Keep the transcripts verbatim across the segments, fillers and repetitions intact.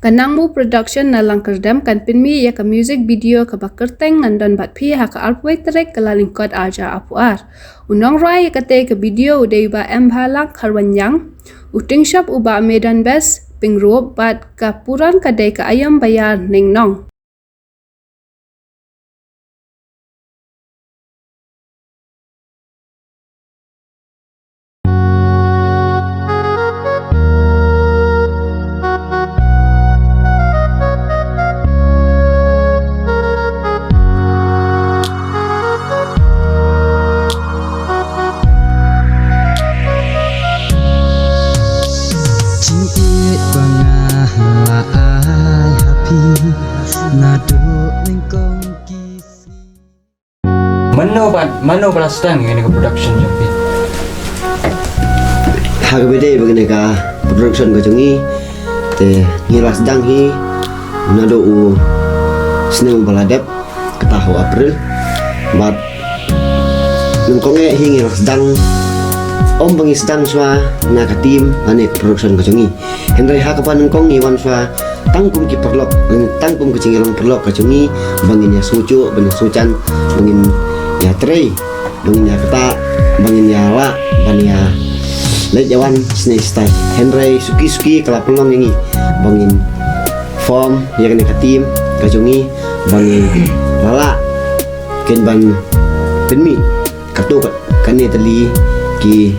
Ka Nangmu Production na Langkyrdem kan pynmih ïa ka music video kaba kyrteng Ngan Don Bad Phi ha ka arphew tarik Kyllalyngkot arhajar arphew ar. U nongrwai ïa katei ka video u dei u Bah M Bhalang Kharwanyang, u tyngshop u Bah Medan Best Pyngrope bad ka puran ka dei ka Aïom Ba Ïar Ningnong. Jingïeit ba nga la ai ha phi naduh nyngkong ki Mano ba, mano ba la sdang ïa kane ka production jong phi? Ha kaba ïadei bad kane ka production ka jong ngi, te ngi la sdang hi naduh u snem ba la dep, kata ha u April. Bad nyngkong eh hi ngi la sdang, ym ba ngi sdang shuwa na ka team lane ka production ka jong ngi. Hynrei ha kaba nyngkong ngi wan shuwa tang kum ki paralok, tang kum ka jingïalong paralok ka jong ngi, ba ngin ïa sngewthuh, ba ngin ïa sngewthuh, ba ngin ïa trei, ba ngin ïa kata, ba ngin ïa lah ban ïa leit ïa wan shisnei shistai. Hynrei suki suki ka la pynlong ïa ngi ba ngin form ïa kane ka team ka jong ngi, ba ngin la lah kin ban pynmih katto katne tylli ki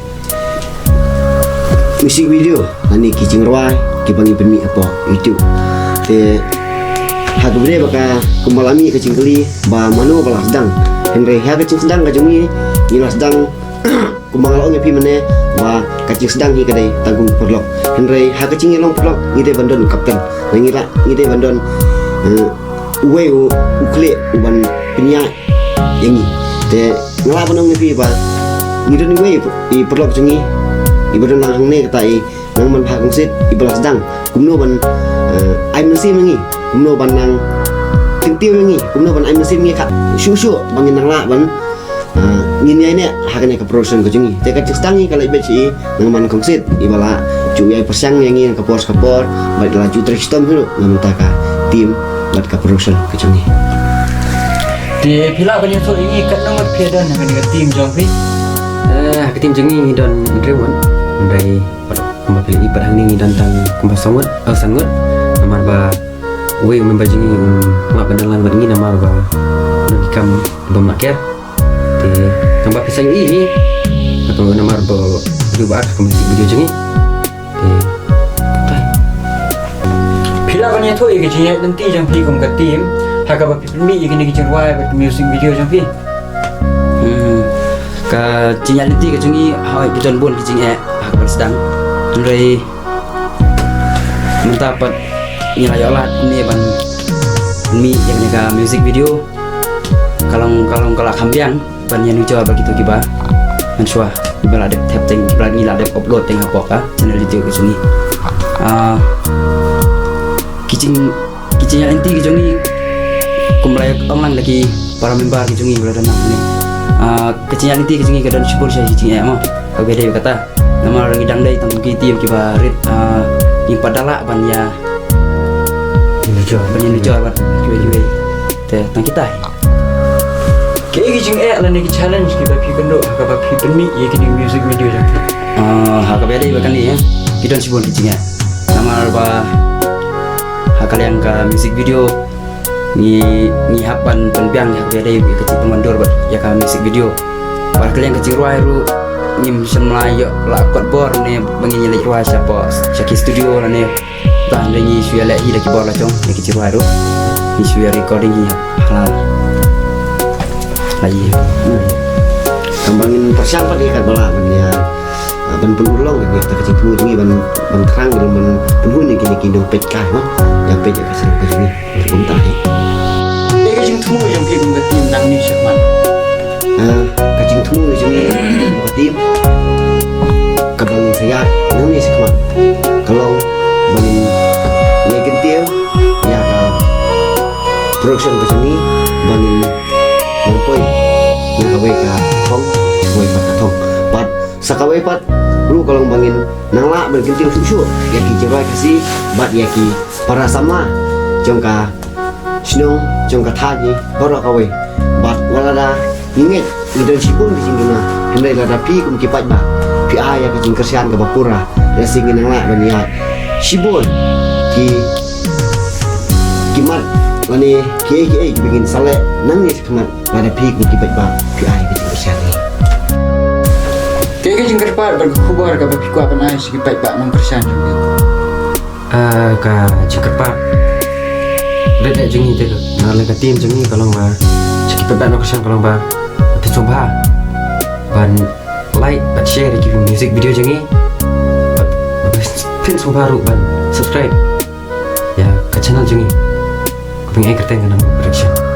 music video lane ki jingrwai kiba ngi pynmih hapoh YouTube. Te ha kaba ïadei bad ka, kumba la mih ka jingkylli ba mano ba la sdang, hynrei ha ka jingsdang ka jong ngi, ngi la sdang kumba nga la ong ïa phi mynne ba ka jingsdang hi ka dei tang kum ki paralok. Hynrei ha ka jingïalong paralok ngi dei ban don u captain, ngi la, ngi dei ban don, eh, uwei u, u khlieh u ban pynïaid ïa ngi. Te nga lah ban ong ïa phi ba ngi don iwei i paralok jong ngi iba don lang hangne, kata i Nangmanbha Kongsit, iba la sdang kumno ban, eh, ai mynsiem ïa ngi, kumno ban nang kyntiew ïa ngi, kumno ban ai mynsiem ïa ngi ka shuh shuh ba ngin nang lah ban, eh, ngin ïaineh ha kane ka production ka jong ngi. Te ka jingsdang hi ka la beit sha i Nangman Kongsit, iba la ju ïai pyrshang ïa ngi ha ka por sha ka por, bad la ju trei shitom hi ruh na bynta ka team bad ka production ka jong ngi. Te phi lah ban ïathuh ïa ngi katno ngut phi don ha kane ka team jong phi? Eh, ha ka team jong ngi ngi don hynriew ngut. Hynrei kumba phi la i pat hangne ngi don tang kumba saw ngut, eh, san ngut. Namar ba uwei u member jong ngi um lah ban don lang bad ngi namar ba don ki kam bym lah ker. Te tang ba phi sa ïohi hi. Hato namar ba u ba ar ka music video jong ngi. Te phi lah ban ïathuh ïa ka jingïaid lynti jong phi kum ka team ha kaba phi pynmih ïa kine ki jingrwai bad music video jong phi? Hmm, ka jingïaid lynti ka jong ngi, hooid, ki don bun ki jingeh ha kaba sdang. Hynrei mynta pat ngi la ïoh lad ne ban mih ïa kane ka music video. Ka long, ka long ka la kham biang ban ïanujor bad kito kiba mynshuwa, kiba la dep thep teng, kiba ngi la dep upload teng hapoh ka channel YouTube ka jong ngi. Ah, ki jing, ki jingïaid lynti ki jong ngi, kumba la ong lang da ki para member ki jong ngi ba la don hangne. Ah, ka jingïaid lynti ki jong ngi ka don shibun sha ki jingeh mo. Kaba dei kata. Namar ngi dang dei tang ki team kiba rit, ah, ngi pat da lah ban ïa, ban ïanujor bad kiwei kiwei. Te tang kita hi. Kaei ki jingeh lane ki challenge kiba phi kynduh ha kaba phi pynmih ïa kine ki music video jong phi? Ah, ha kaba dei ba kane, eh, ki don shibun ki jingeh. Namar ba ha ka liang ka music video ngi, ngi hap ban pynbiang ïa kaba dei ka jingpynwandur bad ïa ka music video. Bad ha ka liang ka jingrwai ruh ngim shym la ïoh la kot bor ne ba ngin ïa leit rwai shapoh, sha ki studio lane. Tang ba ngi shu ïa leh hi da ki bor la jong, da ki jingrwai ruh. Ngi shu ïa recording hi ha la, la ïa. Tang ba ngin pyrshang pat ïa katba lah ban ïa, ah, ban pynurlong ïa kata ka jingthmu jong ngi ban, ban thrang ban, ban pynhun ïa kine ki nongpeit kai, ha. Ïa peit ïa ka seng ka jong ngi. Kumta hi. Te ka jingthmu jong phi kum ka team nangne shakhmat? Ah, ka jingthmu jong ngi kum ka team kaba ngin sa ïaid nangne shakhmat ka long ba ngin ïa kyntiew ïa ka production ka jong ngi ba ngin nang poi na kawei ka thong, kawei pat ka thong. Bad sa kawei pat ruh ka long ba ngin nang lah Ban kyntiew shuh shuh ïa ki jingrwai Khasi bad ïa ki para samla jong ka shnong jong ka thaiñ hi baroh kawei. Bad wat lada ngi ngeit ngi don shibun ki jingduna, hynrei lada phi kum ki paidbah phi ai ïa ka jingkyrshan kaba pura, lehse ngin nang lah ban ïaid shibun ki ki mat lane kiei kiei kiba ngin sa leh nangne shakhmat. Lada phi kum ki paidbah phi ai ka jingkyrshan. Kaei ka jingkyrpad bad ka khubor kaba phi kwah ban ai sha ki paidbah nongkyrshan jong ngi? Ah, ka jingkyrpad rit rit jong ngi te, na lynga ka team jong ngi ka long ba, sha ki paidbah nongkyrshan ka long ba, phin sngewbha ban like bad share ïa ki music video jong ngi. Bad, bad phin sngewbha ruh ban subscribe ïa ka channel jong ngi kaba ngi ai kyrteng ka Nang Production.